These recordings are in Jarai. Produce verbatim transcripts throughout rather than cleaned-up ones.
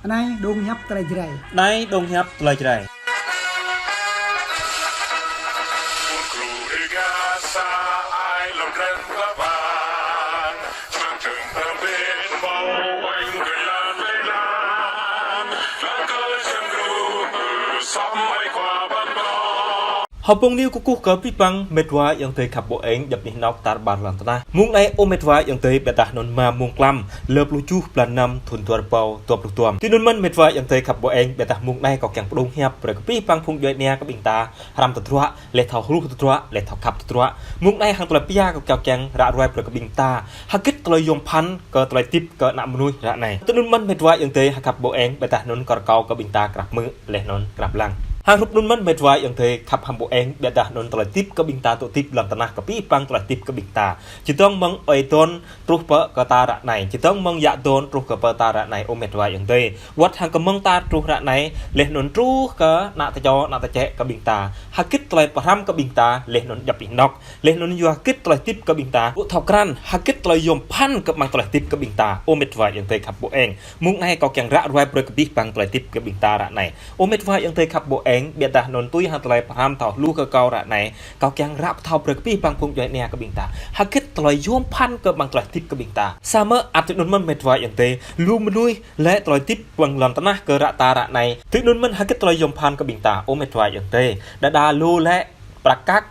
Anai dong hiăp tơlơi Jrai. Anai dong hiăp tơlơi Jrai. Hơbông News kơkuh kơ abih bang mĕt wa ayŏng adơi khăp ƀô̆ eng djŏp anih anŏk tar ƀar lŏn tơnah. Mông anai ơ mĕt wa ayŏng adơi, ƀiădah anŭn mă mông klăm, lơ pluh tơjuh blan năm thŭn dua rơbâo dua pluh dua. Tui anŭn mơ̆n mĕt wa ayŏng adơi khăp ƀô̆ eng, ƀiădah mông anai kâo kiăng pơdŏng hiăp brơi kơ abih bang phung djuai ania kơ ƀing ta, hrăm tơdruă, laih thâo hluh tơdruă, laih thâo khăp tơdruă. Mông anai hăng tơlơi pia kâo kiăng ră ruai brơi kơ ƀing ta, hơgĕt tơlơi yôm phăn kơ tơlơi tĭp kơ ană mơnuih ră anai. Tui anŭn mơ̆n mĕt wa ayŏng adơi khăp ƀô̆ eng, ƀiădah anŭn kâo rơkâo kơ ƀing ta krăp hmư̆ laih anŭn krăp lăng. Hăng hrup anŭn mơ̆n mĕt wa ayŏng adơi khăp hăm ƀô̆ eng, ƀiădah anŭn tơlơi tĭp kơ ƀing ta tŭ tĭp lŏn tơnah kơ abih bang tơlơi tĭp kơ ƀing ta. Čơdơ̆ng mơ̆ng ơi adon truh pơ kơ ta ră anai, čơdơ̆ng mơ̆ng yă adon truh kơ pơ ta ră anai, ơ mĕt wa ayŏng adơi. Wơ̆t hăng kơ mơ̆ng ta truh ră anai, laih anŭn truh kơ ană tơčô, ană tơčĕ kơ ƀing ta, hơgĕt tơlơi pơhrăm kơ ƀing ta laih anŭn djŏp anih anŏk, laih anŭn yua hơgĕt tơlơi tĭp kơ ƀing ta, ƀu thâo krăn hơgĕt tơlơi yôm phăn kơ ƀing tơlơi tĭp kơ ƀing ta, ơ mĕt wa ayŏng adơi khăp ƀô̆ eng. Mông anai kâo kiăng ră ruai brơi kơ abih bang tơlơi tĭp kơ ƀing ta ră anai. Ơ mĕt wa ayŏng adơi khăp ƀô̆ eng, ƀiădah anŭn tui hăng tơlơi pơhrăm thâo hluh kơ kâo ră anai, kâo kiăng ră pơthâo brơi kơ abih bang phung djuai ania kơ ƀing ta, hơgĕt tơlơi yôm phăn kơ ƀing tơlơi tĭp kơ ƀing ta. Samơ̆ ăt tui anŭn mơ̆n mĕt wa ayŏng adơi, lu mơnuih lĕ tơlơi tĭp ƀơi lŏn tơnah kơ ră ta ră anai. Tui anŭn mơ̆n hơgĕt tơlơi yôm phăn kơ ƀing ta, ơ mĕt wa ayŏng adơi. Đơđa lu lĕ prăk kăk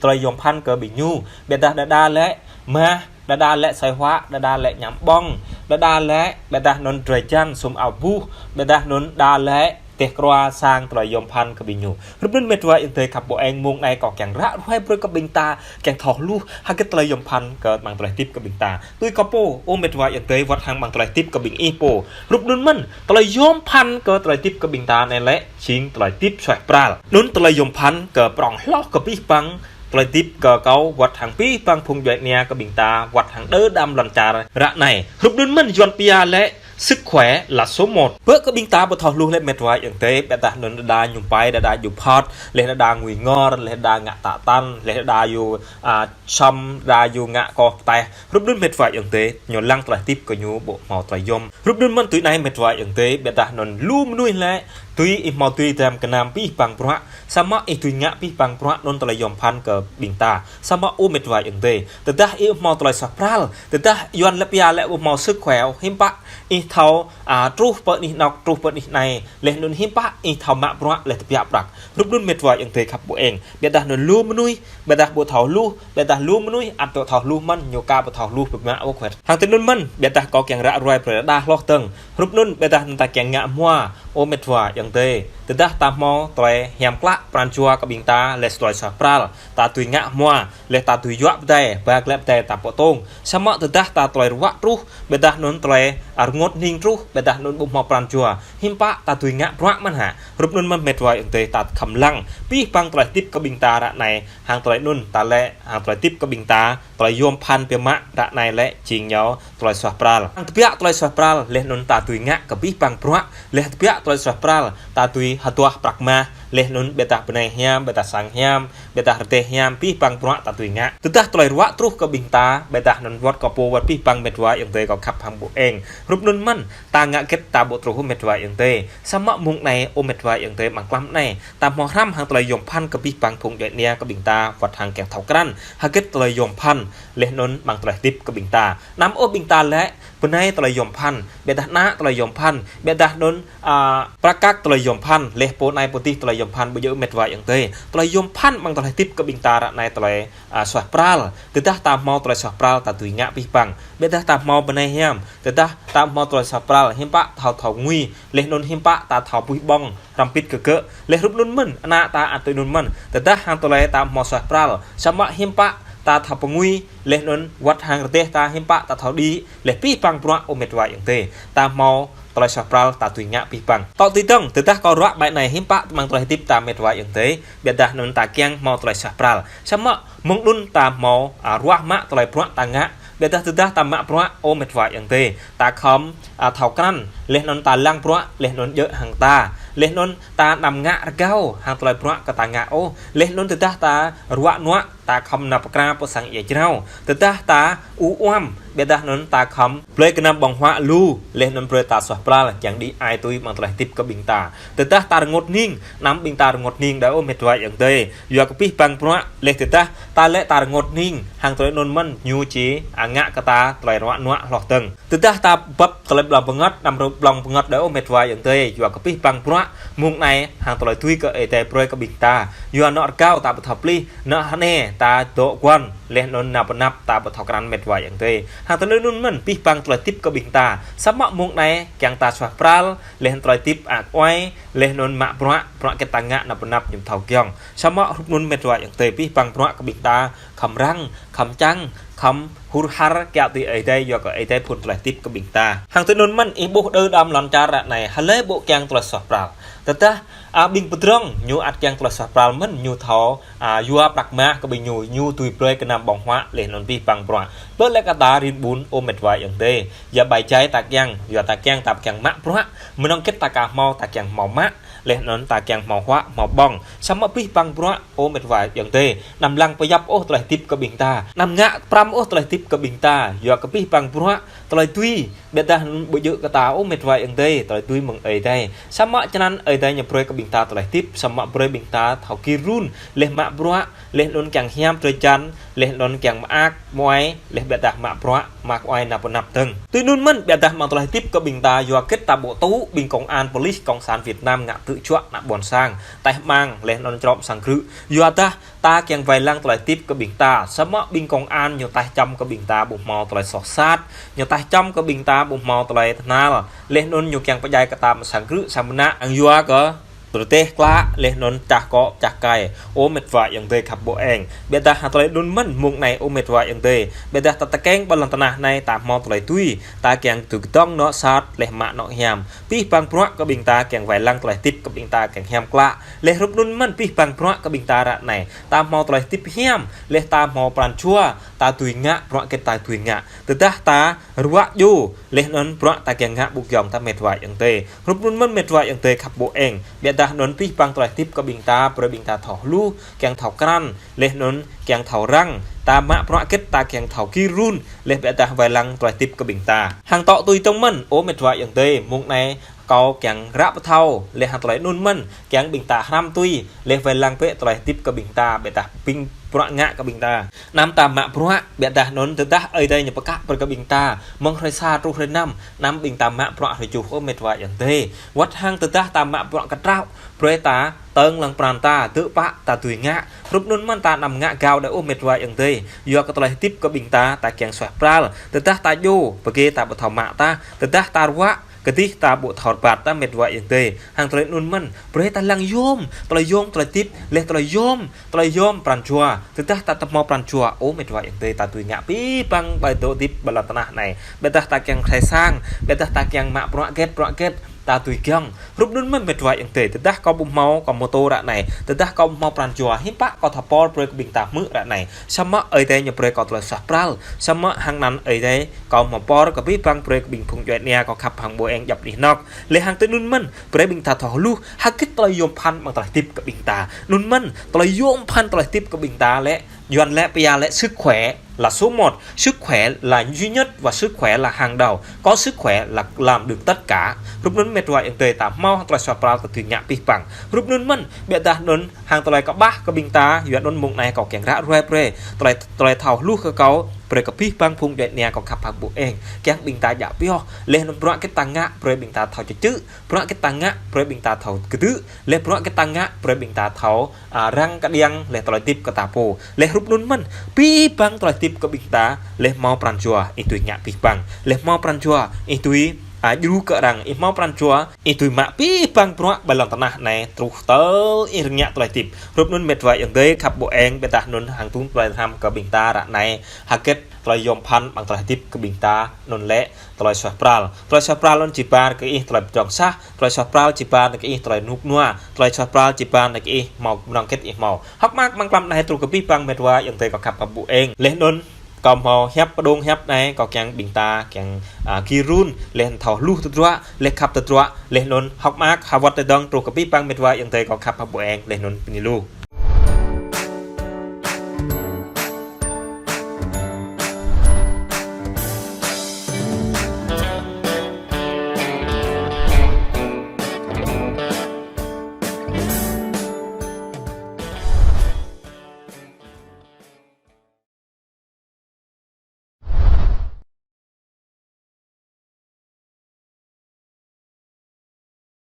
tơlơi yôm phăn kơ ƀing ñu. Ƀiădah đơđa lĕ mah, đơđa lĕ asơi huă, đơđa lĕ añăm ƀơ̆ng, đơđa lĕ, ƀiădah anŭn drơi jăn sum ao buh, ƀiădah anŭn đa lĕ teh krua sang tơlơi yôm phăn kơ ƀing ñu. Hrup anŭn mĕt wa ayŏng adơi khăp ƀô̆ eng, mông anai kâo kiăng ră ruai brơi kơ ƀing ta kiăng thâo hluh hơgĕt tơlơi yôm phăn kơ ƀing tơlơi tĭp kơ ƀing ta. Tui kâo pô, ơ mĕt wa ayŏng adơi, wơ̆t hăng ƀing tơlơi tĭp kơ ƀing ih pô. Hrup anŭn mơ̆n, tơlơi yôm phăn kơ tơlơi tĭp kơ ƀing ta anai lĕ jing tơlơi tĭp suaih pral. Anŭn tơlơi yôm phăn kơ prŏng hloh kơ abih bang tơlơi tĭp kơ kâo wơ̆t hăng abih bang phung djuai ania kơ ƀing ta, wơ̆t hăng đơ đam lŏn čar ră anai. Hrup anŭn mơ̆n Yuan pia lĕ sức khỏe là số một. Bơ kơ ƀing ta ƀu thâo hluh lĕ mĕt wa ayŏng adơi, ƀiădah anŭn đơđa mơñum pai, đơđa djŭp hŏt, laih đơđa ngui ngor, laih đơđa ngă tă tăn, laih đơđa yua, a, čăm, đơđa yua ngă koh pơtaih. Hrup anŭn mĕt wa ayŏng adơi, ñu lăng tơlơi tĭp kơ ñu ƀu hmâo tơlơi yôm. Hrup anŭn mơ̆n tui anai mĕt wa ayŏng adơi, ƀiădah anŭn lu mơnuih lĕ, tui ih hmâo tui dram gơnam abih bang bruă, samơ̆ ih tui ngă abih bang bruă anŭn tơlơi yôm phăn kơ ƀing ta. Samơ̆ ơ mĕt wa ayŏng adơi, tơdah ih hmâo tơlơi suaih pral, tơdah Yuan lĕ pia lĕ ƀu hmâo sức khỏe, hiư̆m pă ih thâo, a, truh pơ anih anŏk, truh pơ anih anai, laih anŭn hiư̆m pă ih thâo mă bruă laih tơbiă prăk. Hrup anŭn mĕt wa ayŏng adơi khăp ƀô̆ eng, ƀiădah anŭn lu mơnuih, ƀiădah ƀu thâo hluh, ƀiădah lu mơnuih ăt dŏ thâo hluh mơ̆n, ñu ka ƀu thâo hluh ƀu mă ôh wơ̆t. Hăng tui anŭn mơ̆n, ƀiădah kâo kiăng ră ruai brơi đơđa hloh dơ̆ng. Hrup anŭn ƀiădah anŭn ta kiăng ngă hmua, ơ mĕt wa ayŏng adơi. Tơdah ta hmâo tơlơi hiam klă pran jua kơ ƀing ta, laih tơlơi suaih pral, ta tui ngă hmua, laih ta tui yuă pơdai, ba glaĭ pơdai ta pŏk tông. Samơ̆ tơdah ta tơlơi ruă truh, ƀiădah anŭn tơlơi, a, rơngot hning truh, ƀiădah anŭn ƀu hmâo pran jua, hiư̆m pă ta tui ngă bruă mơ̆n hă. Hrup anŭn mơ̆n mĕt wa ayŏng adơi, ta khŏm lăng abih bang tơlơi tĭp kơ ƀing ta ră anai, hăng tơlơi anŭn ta lĕ, hăng tơlơi tĭp kơ ƀing ta, tơlơi yôm phăn biă mă ră anai lĕ jing ñu tơlơi suaih pral. Hăng tơbiă tơlơi suaih pral, laih anŭn ta tui ngă kơ abih bang bruă, laih tơbiă tơlơi suaih pral, ta tui hơduah prăk mah, laih anŭn ƀiădah bơnai hiam, ƀiădah sang hiam, ƀiădah rơdêh hiam, abih bang bruă ta tui ngă. Tơdah tơlơi ruă truh kơ ƀing ta, ƀiădah anŭn wơ̆t kâo pô wơ̆t abih bang mĕt wa ayŏng adơi kâo khăp hăm ƀô̆ eng. Hrup anŭn mơ̆n, ta ngă hơgĕt ta ƀu truh ơ mĕt wa ayŏng adơi. Samơ̆ mông anai ơ mĕt wa ayŏng adơi, mơ̆ng klăm anai, ta hmâo hrăm hăng tơlơi yôm phăn kơ abih bang phung djuai ania kơ ƀing ta, wơ̆t hăng kiăng thâo krăn hơgĕt tơlơi yôm phăn, laih anŭn ƀing tơlơi tĭp kơ ƀing ta. Anăm ôh ƀing ta lĕ, bơnai tơlơi yôm phăn, ƀiădah ană tơlơi yôm phăn, ƀiădah anŭn, a, prăk kăk tơlơi yôm phăn, laih pô anai pô adih tơlơi yôm phăn, ƀu djơ̆ ơ mĕt wa ayŏng adơi. Tơlơi yôm phăn ƀing tơlơi tĭp kơ ƀing ta ră anai tơlơi, a, suaih pral. Tơdah ta hmâo tơlơi suaih pral ta tui ngă abih bang. Ƀiădah ta hmâo bơnai hiam, tơdah ta hmâo tơlơi suaih pral, hiư̆m pă thâo thâo ngui, laih anŭn hiư̆m pă ta thâo puih ƀơ̆ng, hrăm pit kơ gơ̆. Laih hrup anŭn mơ̆n, ană ta ăt tui anŭn mơ̆n. Tơdah hăng tơlơi ta hmâo suaih pral, samơ̆ hiư̆m pă ta thâo pơngui, laih anŭn wơ̆t hăng rơdêh ta hiư̆m pă ta thâo đĭ, laih abih bang bruă ơ mĕt wa ayŏng adơi. Ta hmâo tơlơi suaih pral ta tui ngă abih bang. Tŏ tui dơ̆ng, tơdah kâo ruă ƀai anai hiư̆m pă ƀing tơlơi tĭp ta mĕt wa ayŏng adơi, ƀiădah anŭn ta kiăng hmâo tơlơi suaih pral. Samơ̆ mơ̆ng anŭn ta hmâo, a, ruah mă tơlơi bruă ta ngă, ƀiădah tơdah ta mă bruă ơ mĕt wa ayŏng adơi, ta khŏm, a, thâo krăn, Laih anŭn ta lăng bruă, laih anŭn djơ̆ hăng ta. Laih anŭn ta anăm ngă rơgao hăng tơlơi bruă kơ ta ngă ôh. Laih anŭn tơdah ta ruă nuă, ta khŏm nao pơkra pơ sang ia jrao. Tơdah ta u uăm, biă dah anŭn ta khŏm blơi gơnam ƀơ̆ng huă lu, laih anŭn brơi ta suaih pral, kiăng đĭ ai tui amăng tơlơi hơdip kơ ƀing ta. Tơdah ta rơngot hning, anăm ƀing ta rơngot hning đơi ôh met wa ayŏng adơi. Yua kơ abih bang bruă, laih tơdah ta lĕ ta rơngot hning, hăng tơlơi anŭn mơ̆n ñu či, a, ngă kơ ta tơlơi ruă nuă hloh dơ̆ng. Tơdah ta bưp tơlơi ƀlŏng pơngăt, anăm ƀlŏng pơngăt đơi ôh met wa ayŏng adơi, yua kơ abih bang bruă, mông anai hăng tơlơi tui kơ Ơi Adai brơi kơ ƀing ta. Yua anŏ rơgao ta ƀu thâo plih, anŏ hơne ta dŏ guăn, laih anŭn nao pơnăp ta ƀu thâo krăn met wa ayŏng adơi. Hăng tơlơi anŭn mơ̆n, abih bang tơlơi hơdip kơ ƀing ta. Samơ̆ mông anai, kiăng ta suaih pral, laih tơlơi hơdip ak uai, laih anŭn mă bruă, bruă hơget ta ngă nao pơnăp ñu ƀu thâo giŏng. Samơ̆ hrup anŭn met wa ayŏng adơi, abih bang bruă kơ ƀing ta, khŏm răng, khŏm čang, khŏm hur har kiaŏ tui Ơi Adai, yua kơ Ơi Adai phŭn tơlơi hơdip kơ ƀing ta. Hăng tui anŭn mơ̆n, ih ƀuh đơ đam lŏn čar ră anai, hlơi ƀu kiăng tơlơi suaih pral. Tơdah, a, ƀing pơdrŏng, ñu ăt kiăng tơlơi suaih pral mơ̆n, ñu thâo, a, yua prăk mah kơ ƀing ñu, ñu tui blơi gơnam ƀơ̆ng huă, laih anŭn abih bang bruă. Blơi lĕ kơ ta rin ƀun, ơ met wa ayŏng adơi. Yua ƀai jai ta kiăng, yua ta kiăng, ta kiăng mă bruă. Mơnơ̆ng hơget ta ka hmâo, ta kiăng hmâo mă. Laih anŭn ta kiăng hmâo huă, hmâo ƀơ̆ng. Samơ̆ abih bang bruă, ơ met wa ayŏng adơi. Anăm lăng pơyap ôh tơlơi hơdip kơ ƀing ta. Anăm ngă prăm ôh tơlơi hơdip kơ ƀing ta. Yua kơ abih bang bruă, tơlơi tui. Biă dah anŭn ƀu djơ̆ kơ ta ôh met wa ayŏng adơi. Tơlơi tui mơ̆ng Ơi Adai. Samơ̆ čơnăn Ơi Adai ñu brơi kơ ƀing ta tơlơi hơdip. Samơ̆ brơi ƀing ta thâo gir run. Laih mă bruă. Laih anŭn kiăng hiam drơi jăn. Laih anŭn kiăng mơak, mơai. Laih biă dah mă bruă. Mă uai nao pơnăp dơ̆ng. Tui anŭn mơ̆n, biă dah amăng tơlơi hơdip kơ ƀing ta, yua hơget ta ƀu tŭ, ƀing công an, police, cộng sản Việt Nam ngă tơ̆ čuă ană ƀôn sang. Taih mang, laih anŭn črŏm sang krư̆. Yua dah, ta kiăng wai lăng tơlơi hơdip kơ ƀing ta. Samơ̆ ƀing công an ñu taih čăm kơ ƀing ta ƀu hmâo tơlơi soh sat. Ñu taih čăm kơ ƀing ta ƀu hmâo tơlơi tơhnal. Laih anŭn ñu kiăng pơdjai kơ ta amăng sang krư̆, sang mơnă, hăng yua kơ rơdêh klă, laih anŭn čah kŏ, čah kai. Ơ met wa ayŏng adơi khăp ƀu eng. Biă dah hăng tơlơi anŭn mơ̆n mông anai ơ met wa ayŏng adơi. Biă dah ta tơkeng ƀơi lŏn tơnah anai ta hmâo tơlơi tui. Ta kiăng tui kơdŏng anŏ sat, laih mă anŏ hiam. Abih bang bruă kơ ƀing ta kiăng wai lăng tơlơi hơdip kơ ƀing ta kiăng hiam klă. Laih hrup anŭn mơ̆n abih bang bruă kơ ƀing ta ră anai. Ta hmâo tơlơi hơdip hiam, laih ta hmâo pran jua, ta tui ngă, bruă hơget ta tui ngă. Tơdah ta ruă djơ̆, laih anŭn bruă ta kiăng ngă ƀu giŏng ta met wa ayŏng adơi. Hrup anŭn mơ̆n met wa ayŏng adơi khăp ƀu eng. Biă dah anŭn abih bang tơlơi hơdip kơ ƀing ta, brơi ƀing ta thâo hluh, kiăng thâo krăn, laih anŭn kiăng thâo răng. Ta mă bruă hơget ta kiăng thâo gir run, laih biă dah wai lăng tơlơi hơdip kơ ƀing ta. Hăng tŏ tui tŏng mơ̆n, ơ met wa ayŏng adơi, mông anai kâo kiăng ră pơthâo, laih hăng tơlơi anŭn mơ̆n, kiăng ƀing ta hrăm tui, laih wai lăng bĕ tơlơi hơdip kơ ƀing ta, biă dah ƀing bruă ngă kơ ƀing ta. Anăm ta mă bruă, biă dah anŭn tơdah Ơi Adai ñu pơkă brơi kơ ƀing ta. Mơ̆ng hrơi sa truh hrơi năm, anăm ƀing ta mă bruă hrơi tơjuh ơ met wa ayŏng adơi. Wơ̆t hăng tơdah ta mă bruă kơtraŏ, brơi ta tơ̆ng lăng pran ta, dơ̆ pă ta tui ngă. Hrup anŭn mơ̆n ta anăm ngă gao đơi ôh met wa ayŏng adơi. Yua kơ tơlơi hơdip kơ ƀing ta, ta kiăng suaih pral. Tơdah ta djơ̆, pơgê ta ƀu thâo mă ta. Tơdah ta ruă, kơdih ta ƀu thâo rơbat ta met wa ayŏng adơi. Hăng tơlơi anŭn mơ̆n, brơi ta lăng yôm, tơlơi yôm, tơlơi hơdip, laih tơlơi yôm, tơlơi yôm pran jua. Tơdah ta tơhmâo pran jua, ơ met wa ayŏng adơi ta tui ngă abih bang ƀai dŏ hơdip ƀơi lŏn tơnah anai. Biă dah ta kiăng khai sang, biă dah ta kiăng mă bruă hơget, bruă hơget, ta tui giŏng. Hrup anŭn mơ̆n met wa ayŏng adơi, tơdah kâo ƀu hmâo, kâo mơtô ră anai. Tơdah kâo ƀu hmâo pran jua, hiư̆m pă kâo thâo pơr brơi kơ ƀing ta hmư̆ ră anai. Samơ̆ Ơi Adai ñu brơi kâo tơlơi suaih pral. Samơ̆ hăng anăn Ơi Adai kâo hmâo pơr kơ abih bang brơi kơ ƀing phung djuai ania kâo khăp hăng ƀu eng djŏp anih anŏ. Laih hăng tui anŭn mơ̆n, brơi ƀing ta thâo hluh, hơget tơlơi yôm phăn amăng tơlơi hơdip kơ ƀing ta. Anŭn mơ̆n, tơlơi yôm phăn tơlơi hơdip kơ ƀing ta lĕ, Yuan lĕ pia lĕ sức khỏe là số một, sức khỏe là duy nhất và sức khỏe là hàng đầu. Có sức khỏe là làm được tất cả. Hrup anŭn met wa ayŏng adơi ta hmâo hăng tơlơi suaih pral ta tui ngă abih bang. Hrup anŭn mơ̆n, biă dah anŭn hăng tơlơi kơƀah kơ ƀing ta, yua anŭn mông anai kâo kiăng ră ruai brơi. Tơlơi, tơlơi thâo hluh kơ kâo, brơi kơ abih bang phung djuai ania kâo khăp hăng ƀu eng. Kiăng ƀing ta djă pioh, laih anŭn bruă hơget ta ngă, brơi ƀing ta thâo čơčư̆. Bruă hơget ta ngă, brơi ƀing ta thâo kơdư̆. Laih bruă hơget ta ngă, brơi ƀing ta thâo, a, răng kơđiăng, laih tơlơi hơdip kơ ta pô. Laih hrup anŭn mơ̆n, abih bang tơlơi hơdip kơ ƀing ta, laih hmâo pran jua, ih tui ngă abih bang. Laih hmâo pran jua, ih tui, a, djru kơ arăng, ih hmâo pran jua, ih tui mă abih bang bruă ƀơi lŏn tơnah anai, truh tơl ih rơngiă tơlơi hơdip. Hrup anŭn met wa ayŏng adơi khăp ƀu eng, biă dah anŭn hăng tŭm tơlơi hrăm kơ ƀing ta ră anai, hơget tơlơi yôm phăn amăng tơlơi hơdip kơ ƀing ta, anŭn lĕ tơlơi suaih pral. Tơlơi suaih pral anŭn či ba kơ ih tơlơi pơdrŏng sah, tơlơi suaih pral či ba kơ ih tơlơi rơnŭk rơnua, tơlơi suaih pral či ba kơ ih hmâo mơnơ̆ng hơget ih hmâo. Hơ̆k mơak amăng tlam anai truh kơ abih bang met wa ayŏng adơi kâo khăp hăng ƀu eng. Laih anŭn Kâo hmâo hiăp pơdŏng hiăp anai, kâo kiăng ƀing ta kiăng, a, gir run, laih anŭn thâo hluh tơdruă, laih khăp tơdruă, laih anŭn hơ̆k mơak hơwơ̆t tơdang truh kơ abih bang mĕt wa ayŏng adơi kâo khăp hơbô eng, laih anŭn bơni lu.